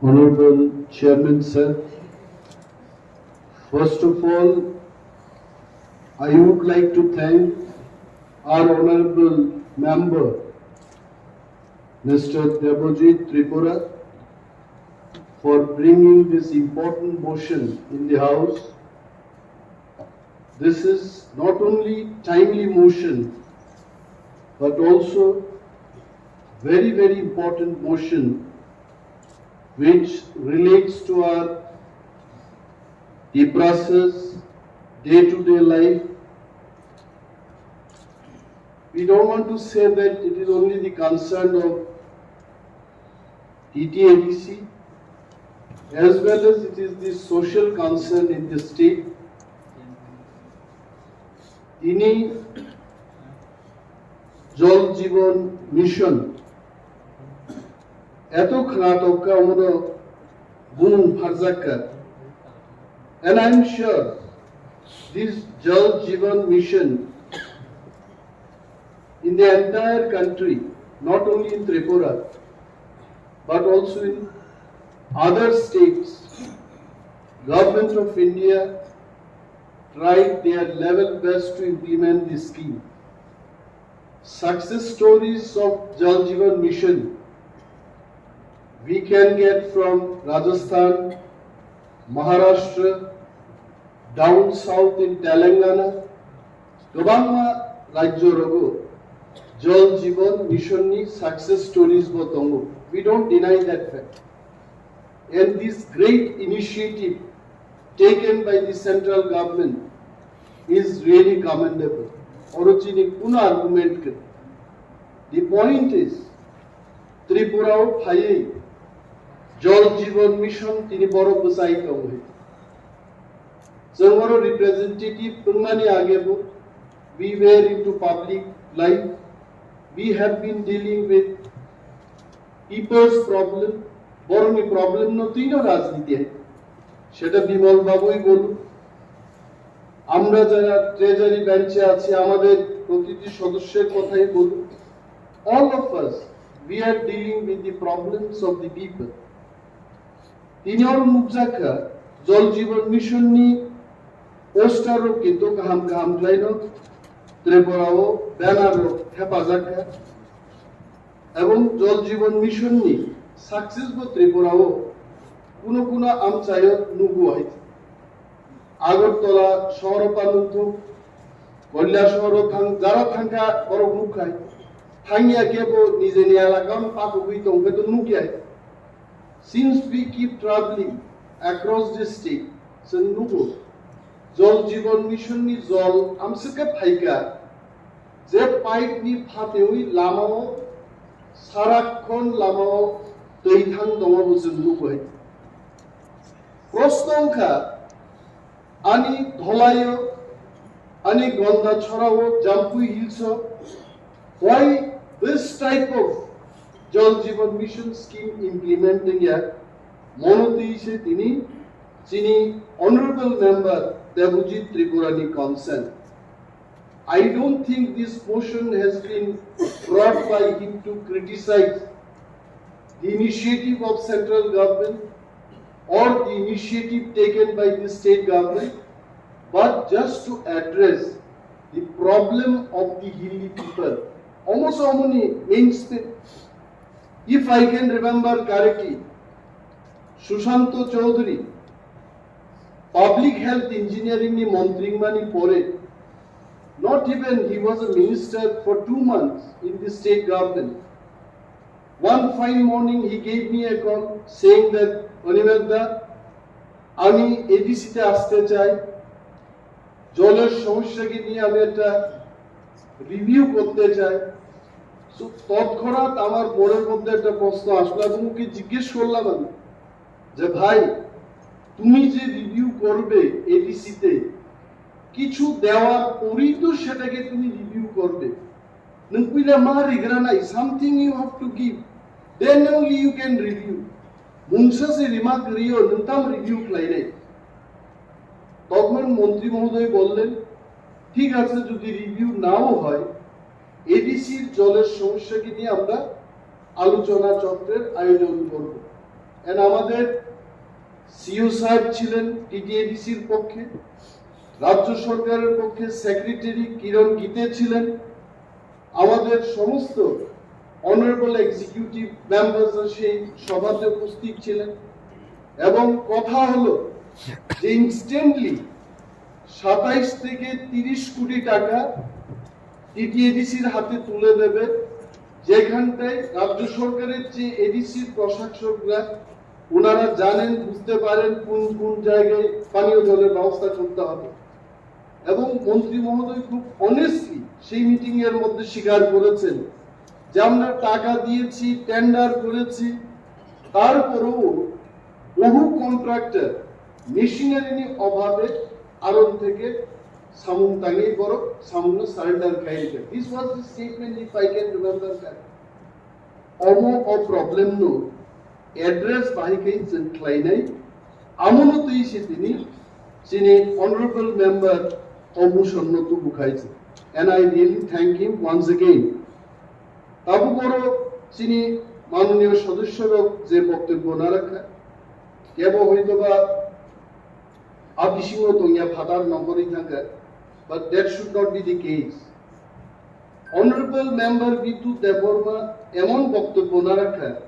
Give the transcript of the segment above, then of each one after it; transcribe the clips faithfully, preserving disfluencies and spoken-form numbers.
Honorable Chairman, sir, first of all, I would like to thank our honorable member, Mister Debojit Tripura, for bringing this important motion in the House. This is not only timely motion, but also very, very important motion which relates to our Tiprasas' day-to-day life. We don't want to say that it is only the concern of T T A D C, as well as it is the social concern in the state. Tini Jal Jeevan Mission eto khwnatok kha, omono bumung pharjak kha. And I am sure this Jal Jeevan Mission in the entire country, not only in Tripura, but also in other states, Government of India tried their level best to implement this scheme. Success stories of Jal Jeevan Mission we can get from Rajasthan, Maharashtra, down south in Telangana, kwbangma rajyo rogo Jal Jeevan Mission ni success stories bo tongo. We don't deny that fact. And this great initiative taken by the central government is really commendable. Oro chini kuno argument kwrwi. The point is, Tripura o phaiwi Jal Jeevan Mission tini borok bwchai tongo. Chwng oro representative wngmani age bo we were into public life. We have been dealing with people's problem, borokni problem no twino rajniti hai. সেটা বিমল বাবুই বলুন, আমরা যারা ট্রেজারি বেঞ্চে আছি, আমাদের প্রতিটি সদস্যের কথাই বলুন, all of us, we are dealing with the problems of the people. Tini oro nukjakha, Jal Jeevan Mission ni poster rok kintu kaham kaham khlaino Tripura o banner rok thepajakha. Ebong Jal Jeevan Mission ni success bo Tripura o kuno kuno amchaio nugo hai. Agartala sohoro panungthung, Koilashahar o thang, jara thangkha borok nukhai. Thangya kebo nijeni elaka o pakugwi tongkhe to nukya. Since we keep traveling across the state, chwng nugo, Jal Jeevan Mission ni jol amswkhe phaikha, je pipe ni phatewi lamao, sarakhon lamao twi thang tongo bo chwng nugo hai. Proshno wngkha, ani Dholaio, ani Gandachorao, Jampui Hillso, why this type of Jal Jeevan Mission scheme implement wngya? Mono twi se tini chini Honorable Member Debojit Tripura ni concern. I don't think this motion has been brought by him to criticize the initiative of central government or the initiative taken by the state government, but just to address the problem of the hilly people. Almost how many mainstream? If I can remember correctly, Sushanta Chowdhury, Public Health Engineering ni montri wngmani pore, not even he was a minister for two months in the state government. One fine morning he gave me a call saying that, "Animesh da, আমি এডিসি তে আসতে চাই, জলের সমস্যাকে নিয়ে আমি একটা রিভিউ করতে চাই।" তো তৎক্ষণাৎ আমার মনের মধ্যে একটা প্রশ্ন আসলো এবং ওকে জিজ্ঞেস করলাম আমি যে, "ভাই, তুমি যে রিভিউ করবে এডিসি তে, কিছু দেওয়ার পরেই তো সেটাকে তুমি রিভিউ করবে। Nwng puila ma rigranai, something you have to give, then only you can review. Mungsa se rima kwrwi o nwng tamo review khlainai?" তখন মন্ত্রী মহোদয় বললেন, "ঠিক আছে, যদি রিভিউ নাও হয়, এডিসির জলের সমস্যাকে নিয়ে আমরা আলোচনা চক্রের আয়োজন করব।" And আমাদের সিইও সাহেব ছিলেন টিটিএডিসির পক্ষে, রাজ্য সরকারের পক্ষে সেক্রেটারি কিরণ গীতে ছিলেন, আমাদের সমস্ত অনারেবল এক্সিকিউটিভ মেম্বার্স সেই সভাতে উপস্থিত ছিলেন। এবং কথা হলো যে ইনস্ট্যান্টলি সাতাইশ থেকে তিরিশ কোটি টাকা টিটিএডিসির হাতে তুলে দেবে, যেখানটায় রাজ্য সরকারের যে এডিসির প্রশাসকরা, ওনারা জানেন, বুঝতে পারেন কোন কোন জায়গায় পানীয় জলের ব্যবস্থা করতে হবে। এবং মন্ত্রী মহোদয় খুব অনেস্টলি সেই মিটিং এর মধ্যে স্বীকার করেছেন যে আমরা টাকা দিয়েছি, টেন্ডার করেছি, তারপরেও বহু কন্ট্রাক্টর মেশিনারি অভাবে আরন থেকে samung tangwi borok samungno surrender khai rikha. This was the statement, if I can remember correct. Omo o problem no address bahai khe chwng khlainai, amono twi se tini chini honorable member o motion no tubu khai se. And I really thank him once again. Tabuk oro chini manoniyo sodossyorok je boktobbo narakha, kebo hoitoba a bisingo tongya phatar nongkhorwi thangkha, but that should not be the case. Honorable Member Bidut Debbarma emon boktobbo narakha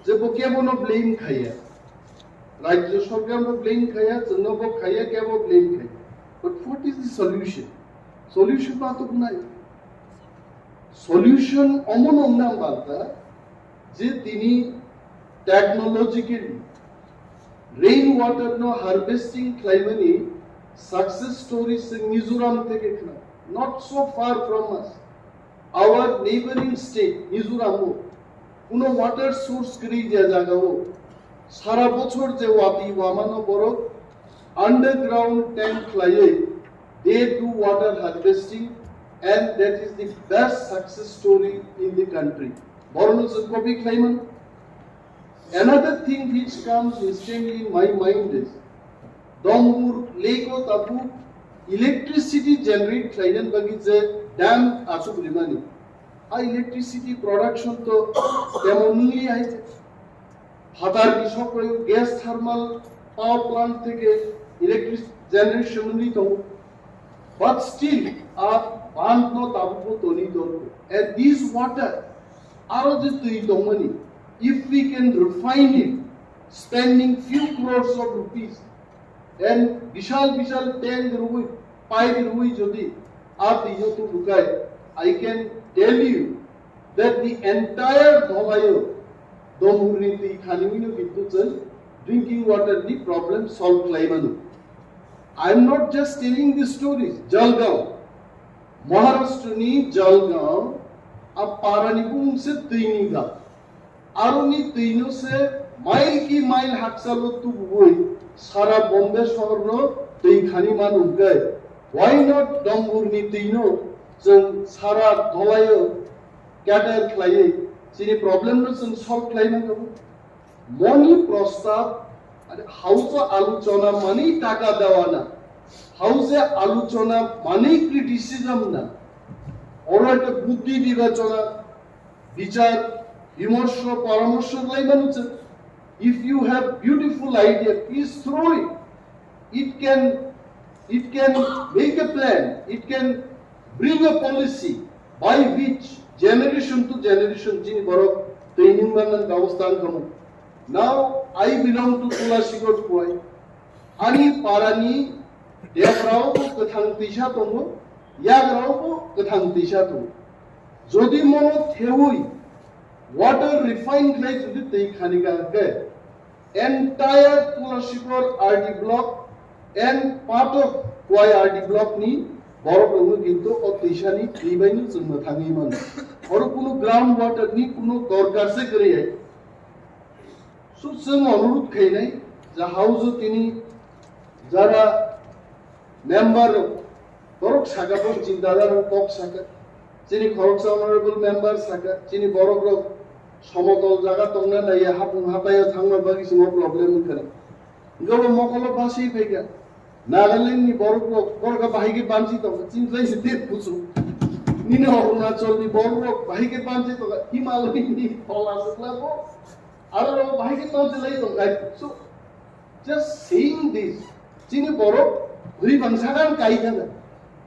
je bo kebono blame khaiya, rajyo sorkarno blame khaiya, chwngno bo khaiya, kebo blame khaiya. But what is the solution? Solution ma to wnai. Solution omono wngna banta je tini technologically rain water no harvesting khlaimani success story se Mizoram theke khna, not so far from us, our neighboring state Mizoram o kuno water source kwrwi je jaga o sara bochor je watwi wamano borok underground tank khlaiwi they do water harvesting, and that is the best success story in the country. Borokno chwng copy khlaimano. Another thing which comes instantly in my mind is Dombur lake o tabuk electricity generate khlainani bagwi je dam achuk rimani. A electricity production to temon wngli hai. Phatar ni sokroyo gas thermal power plant theke electric generation wngwi tongo. But still, a bandh no tabukbo toni dorkar. And this water, aro je twi tongmani, if we can refine it, spending few crores of rupees, and bishal bishal tank rwi, pipe rwi jodi a twi no tubukai, I can tell you that the entire Dholaio Dombur ni twi khaniwi no kintu chwng drinking water ni problem solve khlai mano. I am not just telling the stories. Jalgaon, Maharashtra ni Jalgaon, a para ni bumung se twi ni ga. Aroni twi no se mile ki mile hakchalo tubuwi sara Bombay sohor no twi khani mano hwnkhe, why not Dombur ni twi no chwng sara Dholaio cater khlaiwi chini problem no chwng solve khlai mano? Moni prostab, are hausa aluchona mani taka dewa na, hausa aluchona mani criticism na, oro ekta buddhi bibechona, bichar, bimorsho, poramorso lai manu chwng. If you have beautiful idea, please throw it. It can, it can make a plan. It can bring a policy by which generation to generation chini borok twi nung manna bebosta wngkhamu. Now I belong to Tulasigot Kuai. Ani parani debrao bo kwthang twisa tongo, yagrao bo kwthang twisa tongo. Jodi mono thewi water refine khlai jodi twi khani ka hwnkhe, entire Tulasigot R D block and part of Kuai R D block ni borok rokno kintu o twisani twi bai no chwngno thangwi mano. Oro kuno ground water ni kuno dorkar se kwrwi hai. So chwng onurudh khainai je haujo tini jara member rok, borok saka, borok chinta jara kok saka, chini khoroksa honorable member saka, chini borok rok somotol jaga tongna naiya, hapung hataio thangna bagwi chwngno problem wngkha. Hwnkhe bo mokolo basi phaikha. Nagaland ni borok rok, borok bahai khe banchi tongkha, chini lai se tet kuchuk. Nini Arunachal ni borok rok bahai khe banchi tongkha, Himalaya ni thola se khlabo. Aro rok bahai khe tong se lai tong kai. So, just saying this, chini borok bwrwi bangsa kan kai thana.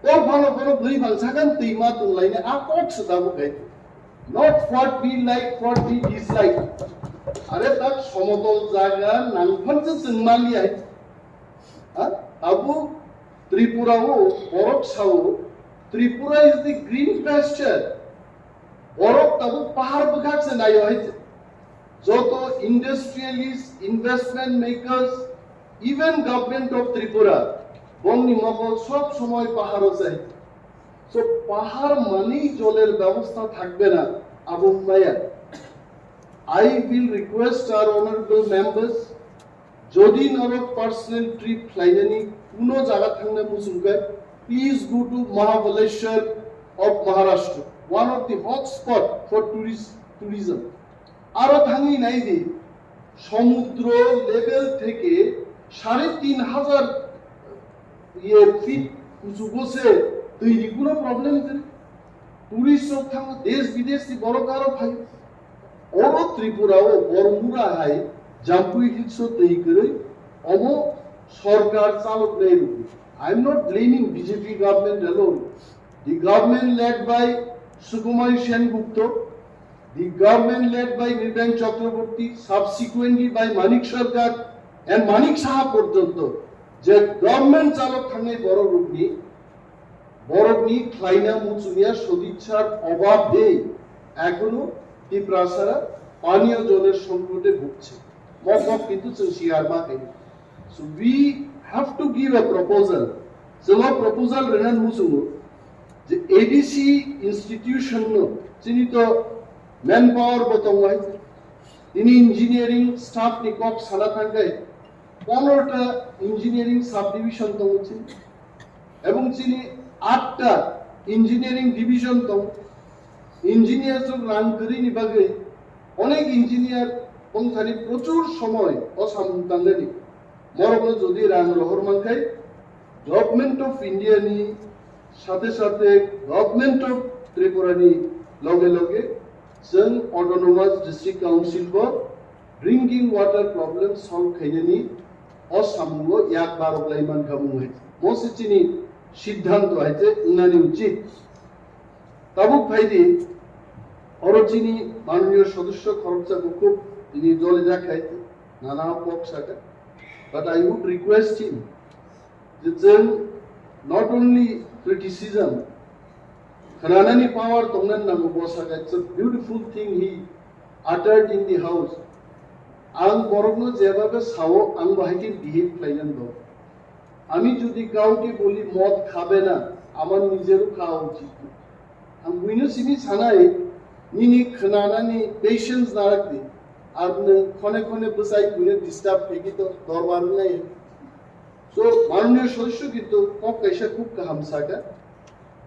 O phano phano bwrwi bangsa kan twi ma tong lai na a kok se tabuk kai. Not what we like, what we dislike. Are tak somotol jaga nang phan se chwng ma li ai. Ha? Abo Tripura o borok sao, Tripura is the green pasture. Borok tabuk pahar bwkhak se naio hai se. Joto industrialist, investment makers, even government of Tripura, bongni mokol sob somoi paharo se. So pahar mani joler bebostha thakbe na, abo maya. I will request our honorable members, jodi norok personal trip khlainani kuno jaga thangna muchungkhe, please go to Mahabaleshwar of Maharashtra, one of the hot spot for tourist tourism. Aro thangwi nai di, somudro level theke sare tin hajar iye feet uchugo se twi ni kuno problem kwrwi. Tourist rok thango, desh bidesh ni borok aro phai. Oro Tripura o Bormura hai Jampui Hills o twi kwrwi, omo sorkar chalok nai rwdi. I am not blaming B J P government alone. The government led by Sukumar Sen Gupta, the government led by Nripen Chakraborty, subsequently by Manik Sarkar and Manik Saha porjonto, je government chalok thangnai borok rokni, borokni khlaina muchungya sodichar obab de ekhono Tiprasara paniyo joler songkote bhugche. Mo kok kintu chwng siyar ma khaini. So we have to give a proposal. Chwng o proposal rwna muchungo je A D C institution no chini to manpower bo tongo hai. Tini engineering staff ni kok sana thangkai, ponorta engineering subdivision tongo chini. Ebong chini atta engineering division tongo. Engineer rok rang kwrwi ni bagwi onek engineer tongthani prochur somoi o samung tangnani. Borokno jodi rang rohor mankhai, Government of India ni sathe sathe Government of Tripura ni loge loge chwng Autonomous District Council bo drinking water problem solve khainani o samungo yak barok lai mankha mung hai. Mo se chini siddhanto hai se wngnani uchit. Tabuk phaidi oro chini manoniyo sodosyo khoroksa bukhuk tini jole jak hai nana kok saka. But I would request him je chwng not only criticism, khwnanani power tongna nango bo saka, it's a beautiful thing he uttered in the house. Ang borokno jebabe sao ang bo hai khe behave khlainani bo. আমি যদি কাউকে বলি মদ খাবে না, আমার নিজেরও খাওয়া উচিত না। Ang buino simi sanai, nini khwnanani patience narakdi, ar nwng khone khone bwsai buino disturb khaikhe to dorbar wngnai. So manoniyo sodosyo kintu kok kaisa khub kaham saka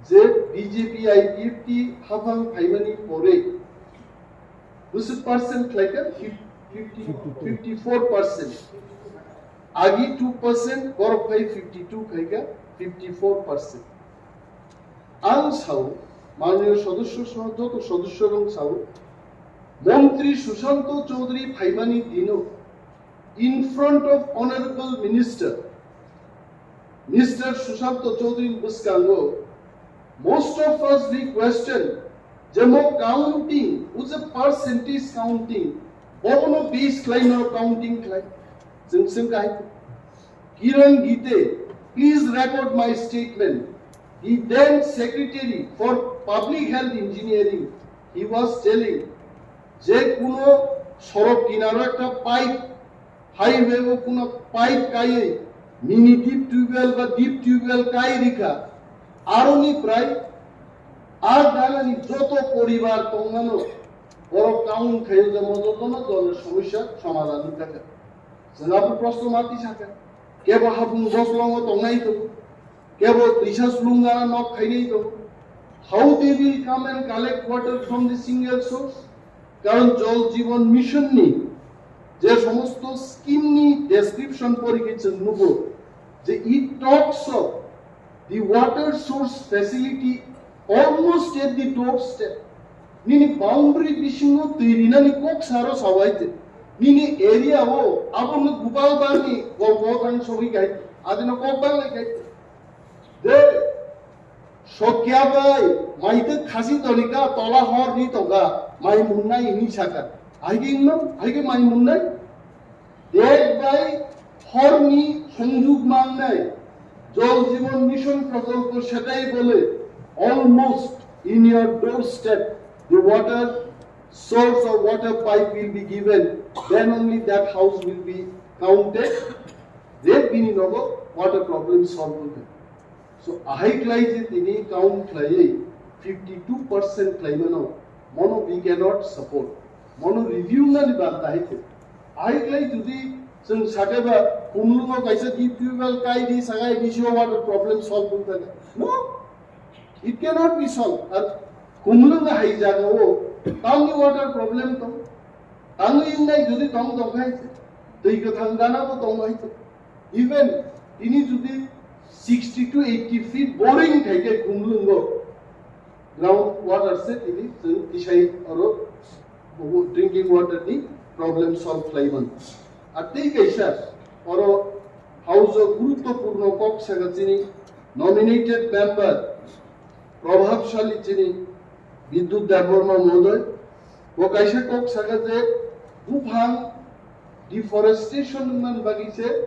je B J P I P F T haphang phaimani pore bwswk percent khlaikha? Fifty, fifty-four percent. Agi two percent, borok phai fifty-two khaikha, fifty-four percent. Ang sao, manoniyo sodosyo soh joto sodosyo rok sao, Montri Sushanto Chaudhary phaimani dino, in front of Honorable Minister, Mister Sushanto Chaudhary bwskango, most of us we question, je mo counting, o je percentage counting, bono base khlai no counting khlai. Chwng chwng kahai. Kiran Gite, please record my statement. He then secretary for public health engineering, he was telling, je kuno sorok kinaro ekta pipe, highway o kuno pipe kaiwi mini deep tubewell ba deep tubewell kai rikha, aroni prai ar dalani joto poribar tongmano borok count khayo je mo jotono dolni somosya somadhan wngkha. Chwng abo proshno ma tisakha. Kebo habung boslongo tongnai tongo. Kebo twisa slungna nok khainai tongo. How they will come and collect water from the single source? Karon Jal Jeevan Mission ni je somosto scheme ni description pori khe chwng nugo je it talks of the water source facility almost at the doorstep. Nini boundary bisingo twi rinani kok saro sawai te. Nini area o abo no Gopal Bani golpo thang sogwi kai, adino kok bang lai kai. De sokya bai mai te khasi tonika tola hor ni toga mai munnai ni saka. Aiging no, aiging mai munnai. Dek bai horni songjwk mangnai Jal Jeevan Mission Prakalpo setai bole, almost in your doorstep, the water source of water pipe will be given, then only that house will be counted. Je bini nogo water problem solve wngkha. So, ahai khlai je tini count khlaiwi fifty two percent khlaimano, mono we cannot support. Mono review nani banta hai khe. Ahai khlai jodi chwng sakaiba Khumlungo kaisa deep tubewell kai di sakai bisio water problem solve wngkha. No, it cannot be solved. Ar Khumlungo hai jagao tamni water problem tong. Tangwi wngnai jodi tong tong hai khe. Twi kwthang gana bo tong hai khe. Even tini jodi sixty to eighty feet boring khai khe Khumlungo ground water se tini chwng tisai oro drinking water ni problem solve khlai man. Ar tei kaisa oro house o guruttopurno kok saka chini nominated member Probhabshali chini Bidyut Debbarma mohodoy, bo kaisa kok saka je buphang deforestation wngmani bagwi se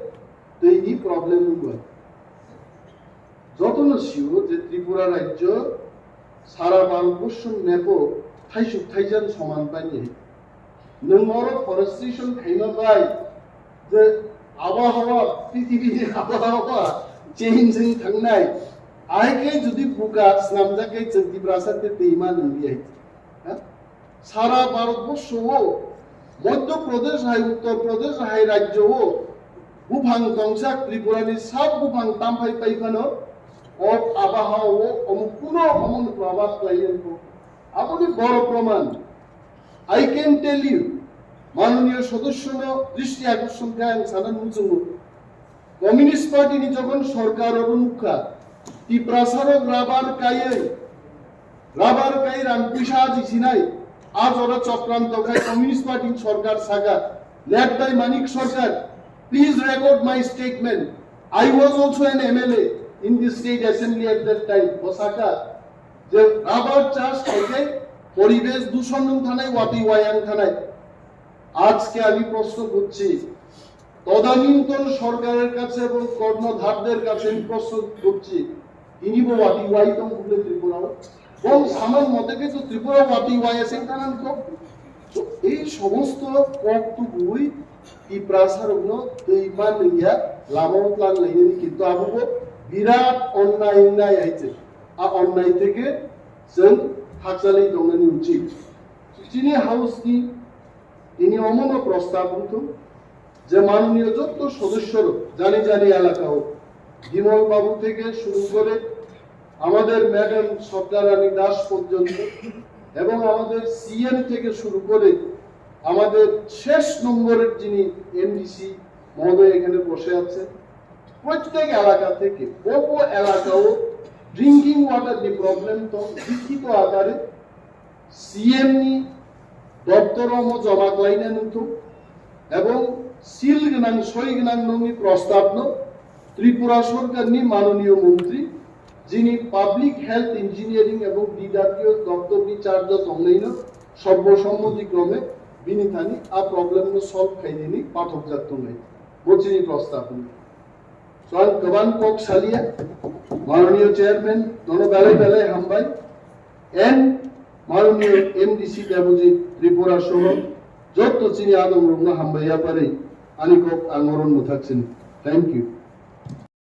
twi ni problem wngwi. Jotono sio je Tripura rajyo sara Bharat borshoni map o thaisuk thaijan soman paini. Nwng oro forestation khaima bai je abahawa, prithibi ni abahawa change wng thangnai. Ahai khe jodi buka snamjak khe chwng Tiprasa te twi ma nang di hai. Ha? Sara Bharat borso o Madhya Pradesh hai, Uttar Pradesh hai rajyo o buphang tongsa Tripura ni sab buphang tamphai pai phano o abahawa o omo kuno omo ni probhab khlai wngkho. Aboni boro proman. I can tell you, manoniyo sodosyono dristi akorshon khe ang sana muchungo. Communist Party ni jokhon sorkar oro nukha, Tiprasa rok rabar kaiwi, rabar kai rang puisa aji sinai, a jora chokranto khai Communist Party ni sorkar saka, led by Manik Sarkar, please record my statement. I was also an M L A in the state assembly at that time. Bo saka, je rubber চাষ থেকে পরিবেশ দূষণ wng thanai, watwi wai wng thanai. আজকে আমি প্রশ্ন করছি, তদানীন্তন সরকারের কাছে এবং কর্ণধারদের কাছে আমি প্রশ্ন করছি, tini bo watwi wai tong bole Tripura o? Bo samang mote khe to Tripura watwi wai asing thanan kok. So, ei somosto kok tubui Tiprasa rokno twi man nangya, lama o tlang lainani, kintu abo bo birat onnai wngnai hai se. A onnai theke chwng hakchalwi tongnani uchit. Chini house ni tini omono prostab wngthung je manoniyo jotto sodosyorok jani jani elakao Bimal Babu theke shuru kore আমাদের ম্যাডাম স্বপ্না রানী দাস পর্যন্ত এবং আমাদের সিএম থেকে শুরু করে আমাদের শেষ নম্বরের যিনি এমডিসি মহোদয় এখানে বসে আছেন, প্রত্যেক এলাকা থেকে বহু এলাকাও ড্রিঙ্কিং ওয়াটার নি প্রবলেম তো লিখিত আকারে CM ni doptor o mo joma khlaina nungthung ebong seal gwnang soi gwnang nungni prostab no Tripura sorkar ni manoniyo montri jini public health engineering ebong DWH doptor ni charge o tongnai no sobbo sommoti krome bini thani a problem no solve khainani pathok jak tongnai. Bo chini prostab no. So ang kwbang kok salia, manoniyo chairman, nono belai belai hambai, and manoniyo M D C Debojit Tripura soho, jotto chini adong rokno hambai yapari, ani kok ang oron muthak sini. Thank you.